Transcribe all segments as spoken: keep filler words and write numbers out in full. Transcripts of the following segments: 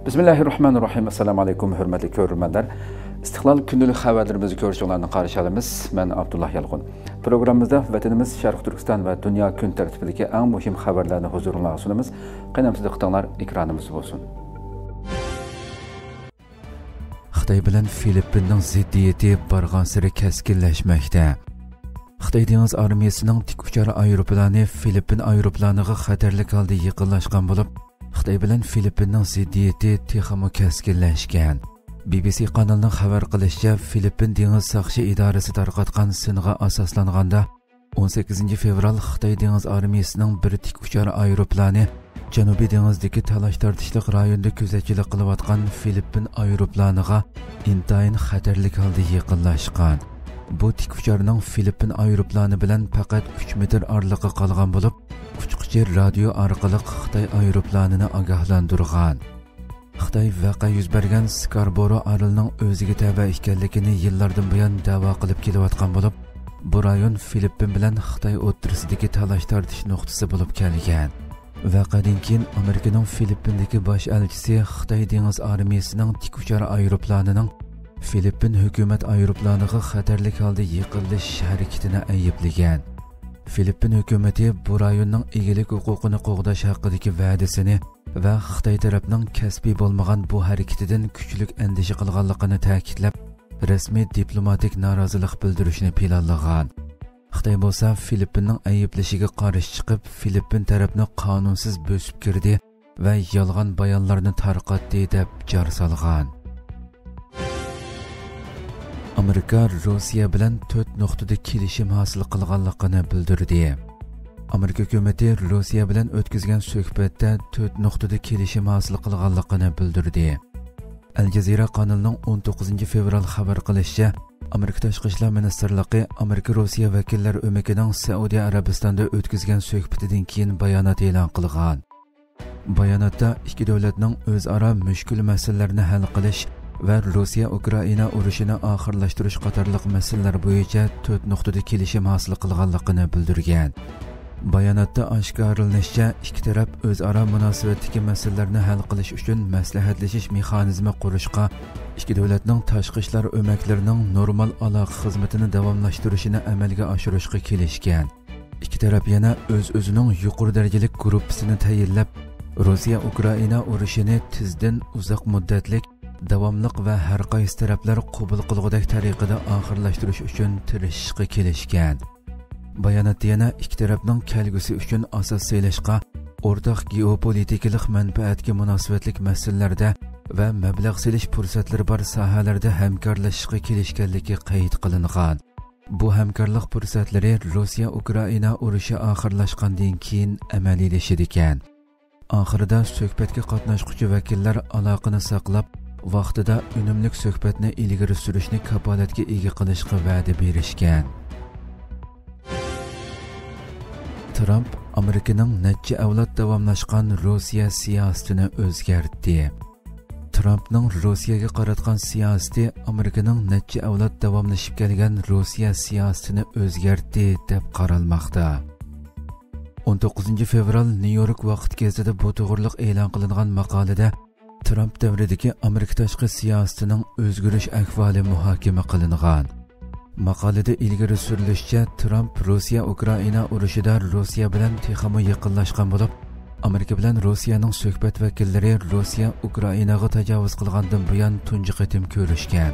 بىسمىللاھىررەھمانىررەھىم. ئەسسالامۇ ئەلەيكۇم، ھۆرمەتلىك كۆرۈرمەنلەر. ئىستىقلال كۈندىلىك خەۋەرلىرىمىزنى كۆرۈشۈڭلارنى قارشى ئالىمىز. مەن ئابدۇللا يالقۇن. پروگراممىمىزدا ۋەتىنىمىز شەرقىي تۈركىستان ۋە دۇنيا كۈن تەرتىپىدىكى ئەڭ مۇھىم خەۋەرلەرنى ھۇزۇرۇڭلارغا سۇنىمىز. قېنى ئەمدى دىققىتىڭلار ئېكرانىمىزدا بولسۇن. خىتاي بىلەن فىلىپپىننىڭ زىددىيىتى بارغانسېرى كەسكىنلەشمەكتە. خىتاي دېڭىز ئارمىيىسىنىڭ تىك ئۇچار ئايروپىلانى فىلىپپىن ئايروپىلانىغا خەتەرلىك ھالدا يېقىنلاشقان بولۇپ، خىتاي بىلەن فىلىپپىننىڭ زىددىيىتى تېخىمۇ كەسكىنلەشكەن. بى بى سى قانىلىنىڭ خەۋەر قىلىشىچە، فىلىپپىن دېڭىز ساقچى ئىدارىسى تارقاتقان سىنغا ئاساسلانغاندا، ئون سەككىزىنچى فېۋرال خىتاي دېڭىز ئارمىيىسىنىڭ بىر تىك ئۇچار ئايروپىلانى جەنۇبىي دېڭىزدىكى تالاش-تارتىشلىق رايوندا كۆزەتچىلىك قىلىۋاتقان فىلىپپىن ئايروپىلانىغا ئىنتايىن خەتەرلىك ھالدا يېقىنلاشقان. بۇ تىك ئۇچارنىڭ فىلىپپىن ئايروپىلانى بىلەن پەقەت ئۈچ مېتىر ئارىلىقى قالغان بولۇپ، ئۇچقۇچى رادىيو ئارقىلىق خىتاي ئايروپىلانىنى ئاگاھلاندۇرغان. خىتاي ۋەقە يۈز بەرگەن سكاربورو ئارىلىنىڭ ئۆزىگە تەۋە ئىكەنلىكىنى يىللاردىن بۇيان دەۋا قىلىپ كېلىۋاتقان بولۇپ، بۇ رايون فىلىپپىن بىلەن خىتاي ئوتتۇرىسىدىكى تالاش-تارتىش نۇقتىسى بولۇپ كەلگەن. ۋەقەدىن كېيىن ئامېرىكىنىڭ فىلىپپىندىكى باش ئەلچىسى خىتاي دېڭىز ئارمىيىسىنىڭ تىك ئۇچار ئايروپىلانىنىڭ فىلىپپىن ھۆكۈمەت ئايروپىلانىغا خەتەرلىك ھالدا يېقىنلىشىش ھەرىكىتىنى ئەيىبلىگەن. فىلىپپىن ھۆكۈمىتى بۇ رايوننىڭ ئىگىلىك ھوقۇقىنى قوغداش ھەققىدىكى ۋەدىسىنى ۋە خىتاي تەرەپنىڭ كەسپىي بولمىغان بۇ ھەرىكىتىدىن كۈچلۈك ئەندىشە قىلغانلىقىنى تەكىتلەپ، رەسمىي دىپلوماتىك نارازىلىق بىلدۈرۈشنى پىلانلىغان. خىتاي بولسا فىلىپپىننىڭ ئەيىبلىشىگە قارشى چىقىپ، فىلىپپىن تەرەپنى قانۇنسىز بۆسۈپ كىردى ۋە يالغان بايانلارنى تارقاتتى، دەپ جار سالغان. ئامېرىكا روسىيە بىلەن تۆت نۇقتىدا كېلىشىم ھاسىل قىلغانلىقىنى بىلدۈردى. ئامېرىكا ھۆكۈمىتى روسىيە بىلەن ئۆتكۈزگەن سۆھبەتتە تۆت نۇقتىدا كېلىشىم ھاسىل قىلغانلىقىنى بىلدۈردى. ئەل جەزىرە قانىلىنىڭ ئون توققۇزىنچى فېۋرال خەۋەر قىلىشىچە، ئامېرىكا تاشقى ئىشلار مىنىستىرلىقى ئامېرىكا روسىيە ۋەكىللەر ئۆمىكىنىڭ سەئۇدى ئەرەبىستاندا ئۆتكۈزگەن سۆھبىتىدىن كېيىن بايانات ئېلان قىلغان. باياناتتا ئىككى دۆلەتنىڭ ئۆزئارا مۈشكۈل مەسىلىلەرنى ھەل قىلىش ۋە روسىيە ئۇكرائىنا ئۇرۇشىنى ئاخىرلاشتۇرۇش قاتارلىق مەسىلىلەر بويىچە تۆت نۇقتىدا كېلىشىم ھاسىل قىلغانلىقىنى بىلدۈرگەن. باياناتتا ئاشكارىلىنىشىچە، ئىككى تەرەپ ئۆزئارا مۇناسىۋەتتىكى مەسىلىلەرنى ھەل قىلىش ئۈچۈن مەسلىھەتلىشىش مېخانىزمى قۇرۇشقا، ئىككى دۆلەتنىڭ تاشقى ئىشلار ئۆمەكلىرىنىڭ نورمال ئالاقە خىزمىتىنى داۋاملاشتۇرۇشىنى ئەمەلگە ئاشۇرۇشقا كېلىشكەن. ئىككى تەرەپ يەنە ئۆز-ئۆزىنىڭ يۇقىرى دەرىجىلىك گۇرۇپپىسىنى تەيىنلەپ، روسىيە-ئۇكرائىنا ئۇرۇشىنى تېزدىن، ئۇزاق مۇددەتلىك، داۋاملىق ۋە ھەر قايسى تەرەپلەر قوبۇل قىلغۇدەك تەرىقىدە ئاخىرلاشتۇرۇش ئۈچۈن تىرىشىشقا كېلىشكەن. باياناتتا يەنە ئىككى تەرەپنىڭ كەلگۈسى ئۈچۈن ئاساس سېلىشقا، ئورتاق گېئوپولىتىكىلىق مەنپەئەتكە مۇناسىۋەتلىك مەسىلىلەردە ۋە مەبلەغ سېلىش پۇرسەتلىرى بار ساھەلەردە ھەمكارلىشىشقا كېلىشكەنلىكى قەيت قىلىنغان. بۇ ھەمكارلىق پۇرسەتلىرى روسىيە-ئۇكرائىنا ئۇرۇشى ئاخىرلاشقاندىن كېيىن ئەمەلىيلىشىدىكەن. ئاخىرىدا سۆھبەتكە قاتناشقۇچى ۋەكىللەر ئالاقىنى ساقلاپ، ۋاقتىدا ئۈنۈملۈك سۆھبەتنى ئىلگىرى سۈرۈشنى كاپالەتكە ئىگە قىلىشقا ۋەدە بېرىشكەن. ترامپ ئامېرىكىنىڭ نەچچە ئەۋلاد داۋاملاشقان روسىيە سىياسىتىنى ئۆزگەرتتى. ترامپنىڭ روسىيەگە قاراتقان سىياسىتى ئامېرىكىنىڭ نەچچە ئەۋلاد داۋاملىشىپ كەلگەن روسىيە سىياسىتىنى ئۆزگەرتتى، دەپ قارالماقتا. ئون توققۇزىنچى فېۋرال نيۇ يورك ۋاقىت گېزىتىدە بۇ توغرىلىق ئېلان قىلىنغان ماقالىدە ترامپ دەۋرىدىكى ئامېرىكا تاشقى سىياسىتىنىڭ ئۆزگىرىش ئەھۋالى مۇھاكىمە قىلىنغان. ماقالىدە ئىلگىرى سۈرۈلۈشىچە، ترامپ روسىيە-ئۇكرائىنا ئۇرۇشىدا روسىيە بىلەن تېخىمۇ يېقىنلاشقان بولۇپ، ئامېرىكا بىلەن روسىيەنىڭ سۆھبەت ۋەكىللىرى روسىيە-ئۇكرائىناغا تاجاۋۇز قىلغاندىن بۇيان تۇنجى قېتىم كۆرۈشكەن.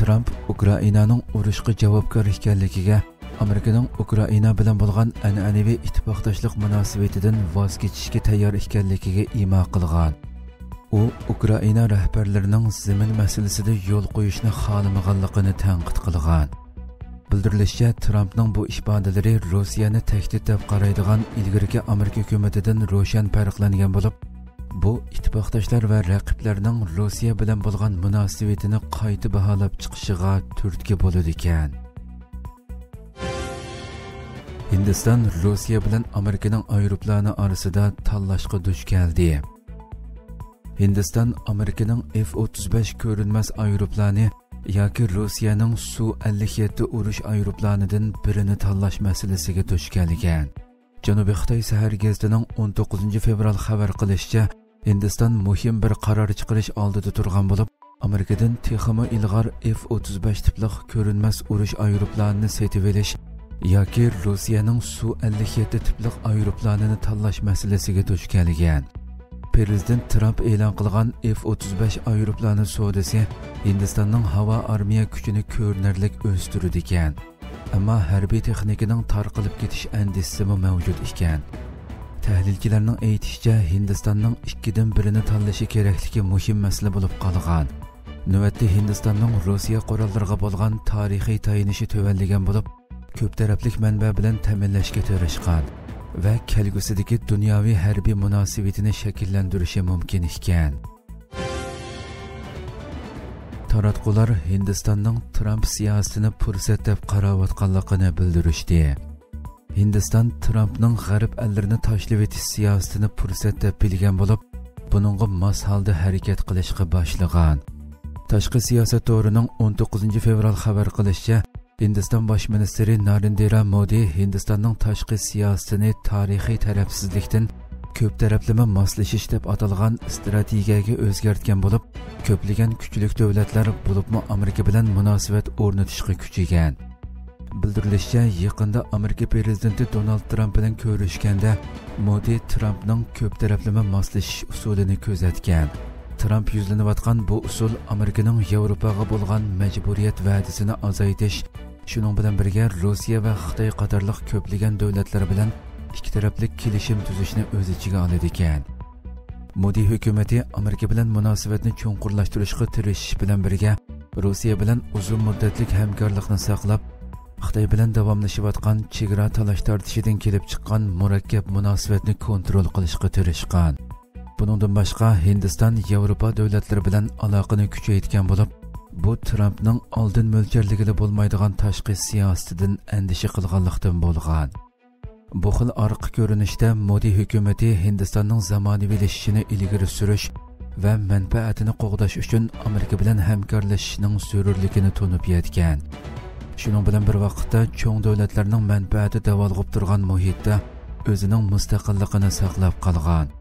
ترامپ ئۇكرائىنانىڭ ئۇرۇشقا جاۋابكار ئىكەنلىكىگە، ئامېرىكىنىڭ ئۇكرائىنا بىلەن بولغان ئەنئەنىۋى ئىتتىپاقداشلىق مۇناسىۋىتىدىن ۋاز كېچىشكە تەييار ئىكەنلىكىگە ئىما قىلغان. ئۇ ئۇكرائىنا رەھبەرلىرىنىڭ زېمىن مەسىلىسىدە يول قويۇشنى خالىمىغانلىقىنى تەنقىد قىلغان. بىلدۈرۈلۈشىچە، ترامپنىڭ بۇ ئىپادىلىرى روسىيەنى تەھدىت دەپ قارايدىغان ئىلگىرىكى ئامېرىكا ھۆكۈمىتىدىن روشەن پەرقلەنگەن بولۇپ، بۇ ئىتتىپاقداشلار ۋە رەقىبلەرنىڭ روسىيە بىلەن بولغان مۇناسىۋىتىنى قايتا باھالاپ چىقىشىغا تۈرتكە بولىدىكەن. ھىندىستان روسىيە بىلەن ئامېرىكىنىڭ ئايروپىلانى ئارىسىدا تاللاشقا دۇچ كەلدى. ھىندىستان ئامېرىكىنىڭ ئېف ئوتتۇز بەش كۆرۈنمەس ئايروپىلانى ياكى روسىيەنىڭ سۇ ئەللىك يەتتە ئۇرۇش ئايروپىلانىدىن بىرىنى تاللاش مەسىلىسىگە دۇچ كەلگەن. جەنۇبىي خىتاي سەھەر گېزىتىنىڭ ئون توققۇزىنچى فېۋرال خەۋەر قىلىشىچە، ھىندىستان مۇھىم بىر قارار چىقىرىش ئالدىدا تۇرغان بولۇپ، ئامېرىكىدىن تېخىمۇ ئىلغار ئېف ئوتتۇز بەش تىپلىق كۆرۈنمەس ئۇرۇش ئايروپىلانىنى سېتىۋېلىش ياكى روسىيەنىڭ سۇ ئەللىك يەتتە تىپلىق ئايروپىلانىنى تاللاش مەسىلىسىگە دۇچ كەلگەن. پىرېزىدېنت ترامپ ئېلان قىلغان ئېف ئوتتۇز بەش ئايروپىلانى سودىسى ھىندىستاننىڭ ھاۋا ئارمىيە كۈچىنى كۆرۈنەرلىك ئۆستۈرىدىكەن. ئەمما ھەربىي تېخنىكىنىڭ تارقىلىپ كېتىش ئەندىشىسىمۇ مەۋجۇت ئىكەن. تەھلىلچىلەرنىڭ ئېيتىشىچە، ھىندىستاننىڭ ئىككىدىن بىرىنى تاللىشى كېرەكلىكى مۇھىم مەسىلە بولۇپ قالغان. نۆۋەتتە ھىندىستاننىڭ روسىيە قوراللىرىغا بولغان تارىخىي تايىنىشى تۆۋەنلىگەن بولۇپ، كۆپ تەرەپلىك مەنبە بىلەن تەمىنلەشكە تىرىشقان ۋە كەلگۈسىدىكى دۇنياۋى ھەربىي مۇناسىۋىتىنى شەكىللەندۈرۈشى مۇمكىن ئىكەن. تاراتقۇلار ھىندىستاننىڭ ترامپ سىياسىتىنى پۇرسەت دەپ قاراۋاتقانلىقىنى بىلدۈرۈشتى. ھىندىستان ترامپنىڭ غەرب ئەللىرىنى تاشلىۋېتىش سىياسىتىنى پۇرسەت دەپ بىلگەن بولۇپ، بۇنىڭغا ماس ھالدا ھەرىكەت قىلىشقا باشلىغان. تاشقى سىياسەت تورىنىڭ ئون توققۇزىنچى فېۋرال خەۋەر قىلىشىچە، ھىندىستان باش مىنىستىرى نارېندىرا مودى ھىندىستاننىڭ تاشقى سىياسىتىنى تارىخىي تەرەپسىزلىكتىن كۆپ تەرەپلىمە ماسلىشىش دەپ ئاتالغان ئىستراتېگىيەگە ئۆزگەرتكەن بولۇپ، كۆپلىگەن كۈچلۈك دۆلەتلەر، بولۇپمۇ ئامېرىكا بىلەن مۇناسىۋەت ئورنىتىشقا كۈچىگەن. بىلدۈرۈلۈشىچە، يېقىندا ئامېرىكا پىرېزىدېنتى دونالد ترامپ بىلەن كۆرۈشكەندە، مودى ترامپنىڭ كۆپ تەرەپلىمە ماسلىشىش ئۇسۇلىنى كۆزەتكەن. ترامپ يۈزلىنىۋاتقان بۇ ئۇسۇل ئامېرىكىنىڭ ياۋروپاغا بولغان مەجبۇرىيەت ۋەدىسىنى ئازايتىش، شۇنىڭ بىلەن بىرگە روسىيە ۋە خىتاي قاتارلىق كۆپلىگەن دۆلەتلەر بىلەن ئىككى تەرەپلىك كېلىشىم تۈزۈشنى ئۆز ئىچىگە ئالىدىكەن. مودى ھۆكۈمىتى ئامېرىكا بىلەن مۇناسىۋەتنى چوڭقۇرلاشتۇرۇشقا تىرىشىش بىلەن بىرگە، روسىيە بىلەن ئۇزۇن مۇددەتلىك ھەمكارلىقنى ساقلاپ، خىتاي بىلەن داۋاملىشىۋاتقان چېگرا تالاش-تارتىشىدىن كېلىپ چىققان مۇرەككەپ مۇناسىۋەتنى كونترول قىلىشقا تىرىشقان. بۇنىڭدىن باشقا، ھىندىستان ياۋروپا دۆلەتلىرى بىلەن ئالاقىنى كۈچەيتكەن بولۇپ، بۇ ترامپنىڭ ئالدىن مۆلچەرلىگىلى بولمايدىغان تاشقى سىياسىتىدىن ئەندىشە قىلغانلىقتىن بولغان. بۇ خىل ئارقا كۆرۈنۈشتە مودى ھۆكۈمىتى ھىندىستاننىڭ زامانىۋىلىشىشىنى ئىلگىرى سۈرۈش ۋە مەنپەئەتىنى قوغداش ئۈچۈن ئامېرىكا بىلەن ھەمكارلىشىشنىڭ زۆرۈرلۈكىنى تونۇپ يەتكەن. شۇنىڭ بىلەن بىر ۋاقىتتا، چوڭ دۆلەتلەرنىڭ مەنپەئەتى داۋالغۇپ تۇرغان مۇھىتتا ئۆزىنىڭ مۇستەقىللىقىنى ساقلاپ قالغان.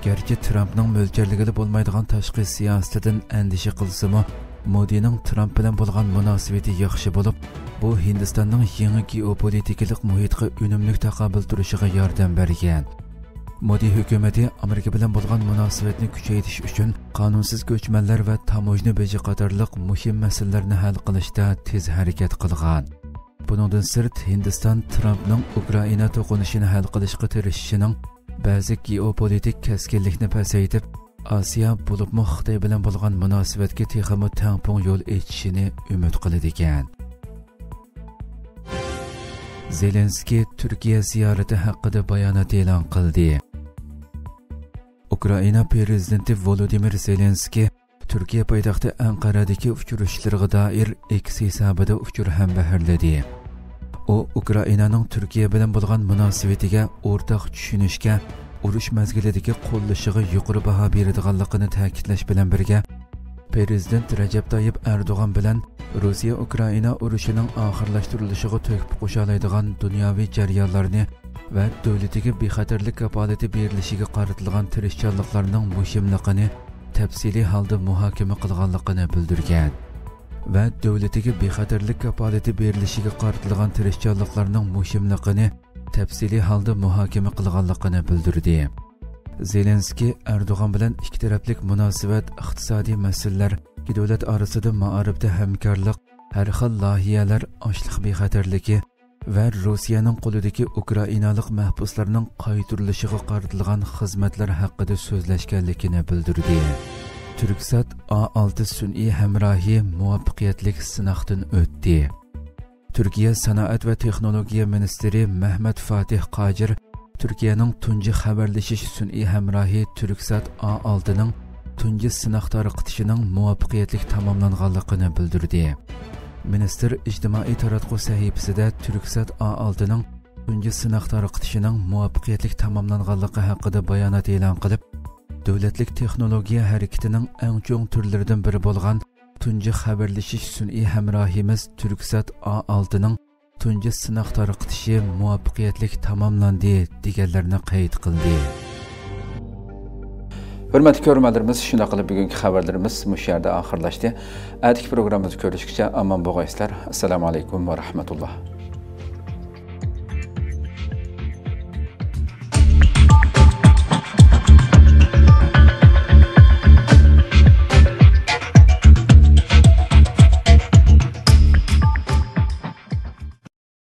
گەرچە ترامپنىڭ مۆلچەرلىگىلى بولمايدىغان تاشقى سىياسىتىدىن ئەندىشە قىلسىمۇ، مودىنىڭ ترامپ بىلەن بولغان مۇناسىۋىتى ياخشى بولۇپ، بۇ ھىندىستاننىڭ يېڭى گېئوپولىتىكىلىق مۇھىتقا ئۈنۈملۈك تاقابىل تۇرۇشىغا ياردەم بەرگەن. مودى ھۆكۈمىتى ئامېرىكا بىلەن بولغان مۇناسىۋەتنى كۈچەيتىش ئۈچۈن قانۇنسىز كۆچمەنلەر ۋە تاموژنا بېجى قاتارلىق مۇھىم مەسىلىلەرنى ھەل قىلىشتا تېز ھەرىكەت قىلغان. بۇنىڭدىن سىرت، ھىندىستان ترامپنىڭ ئۇكرائىنا توقۇنۇشىنى ھەل قىلىشقا تىرىشىشىنىڭ بەزى گېئوپولىتىك كەسكىنلىكنى پەسەيتىپ، ئاسىيا، بولۇپمۇ خىتاي بىلەن بولغان مۇناسىۋەتكە تېخىمۇ تەڭپۇڭ يول ئېچىشىنى ئۈمىد قىلىدىكەن. زېلېنسكىي تۈركىيە زىيارىتى ھەققىدە بايانات ئېلان قىلدى. ئۇكرائىنا پىرېزىدېنتى ۋولودىمىر زېلېنسكىي تۈركىيە پايتەختى ئەنقەرەدىكى ئۇچرىشىشلىرىغا دائىر ئېكس ھېسابىدا ئۇچۇر ھەمبەھىرلىدى. ئۇ ئۇكرائىنانىڭ تۈركىيە بىلەن بولغان مۇناسىۋىتىگە ئورتاق چۈشىنىشكە، ئۇرۇش مەزگىلىدىكى قوللىشىغا يۇقىرى باھا بېرىدىغانلىقىنى تەكىتلەش بىلەن بىرگە، پىرېزىدېنت رەجەپ تايىپ ئەردوغان بىلەن روسىيە ئۇكرائىنا ئۇرۇشىنىڭ ئاخىرلاشتۇرۇلۇشىغا تۆھپە قوشالايدىغان دۇنياۋى جەريانلارنى ۋە دۆلىتىگە بىخەتەرلىك كاپالىتى بېرىلىشىگە قارىتىلغان تىرىشچانلىقلارنىڭ مۇھىملىقىنى تەپسىلىي ھالدا مۇھاكىمە قىلغانلىقىنى بىلدۈرگەن ۋە دۆلىتىگە بىخەتەرلىك كاپالىتى بېرىلىشىگە قارىتىلغان تىرىشچانلىقلارنىڭ مۇھىملىقىنى تەپسىلىي ھالدا مۇھاكىمە قىلغانلىقىنى بىلدۈردى. زېلېنسكىي ئەردوغان بىلەن ئىككى تەرەپلىك مۇناسىۋەت، ئىقتىسادىي مەسىلىلەر، ئىككى دۆلەت ئارىسىدا مائارىپتا ھەمكارلىق، ھەر خىل لايىھەلەر، ئاشلىق بىخەتەرلىكى، ۋە روسىيەنىڭ قولىدىكى ئۇكرائىنالىق مەھبۇسلارنىڭ قايتۇرۇلۇشىغا قارىتىلغان خىزمەتلەر ھەققىدە سۆزلەشكەنلىكىنى بىلدۈردى. تۈركسات ئا ئالتە سۈنئىي ھەمراھى مۇۋەپپەقىيەتلىك سىناقتىن ئۆتتى. تۈركىيە سانائەت ۋە تېخنولوگىيە مىنىستىرى مەھمەت فاتىھ قاجىر تۈركىيەنىڭ تۇنجى خەۋەرلىشىش سۈنئىي ھەمراھى تۈركسات ئا ئالتىنىڭ تۇنجى سىناق تارقىتىشىنىڭ مۇۋەپپەقىيەتلىك تاماملانغانلىقىنى بىلدۈردى. مىنىستىر ئىجتىمائىي تاراتقۇ سەھىپىسىدە تۈركسات ئا ئالتىنىڭ تۇنجى سىناق تارقىتىشىنىڭ مۇۋەپپەقىيەتلىك تاماملانغانلىقى ھەققىدە بايانات ئېلان قىلىپ، دۆلەتلىك تېخنولوگىيە ھەرىكىتىنىڭ ئەڭ چوڭ تۈرلىرىدىن بىرى بولغان تۇنجى خەۋەرلىشىش سۈنئىي ھەمراھىمىز تۈركسات ئا ئالتىنىڭ تۇنجى سىناق تارقىتىشى مۇۋەپپەقىيەتلىك تاماملاندى، دېگەنلەرنى قەيت قىلدى. ھۆرمەتلىك كۆرۈرمەنلىرىمىز، شۇنداق قىلىپ بۈگۈنكى خەۋەرلىرىمىز مۇشۇ يەردە ئاخىرلاشتى. ئەتىكى پروگراممىمىزدا كۆرۈشكىچە ئامان بولغايسىلەر. ئەسسالامۇ ئەلەيكۇم ۋە رەھمەتۇللا.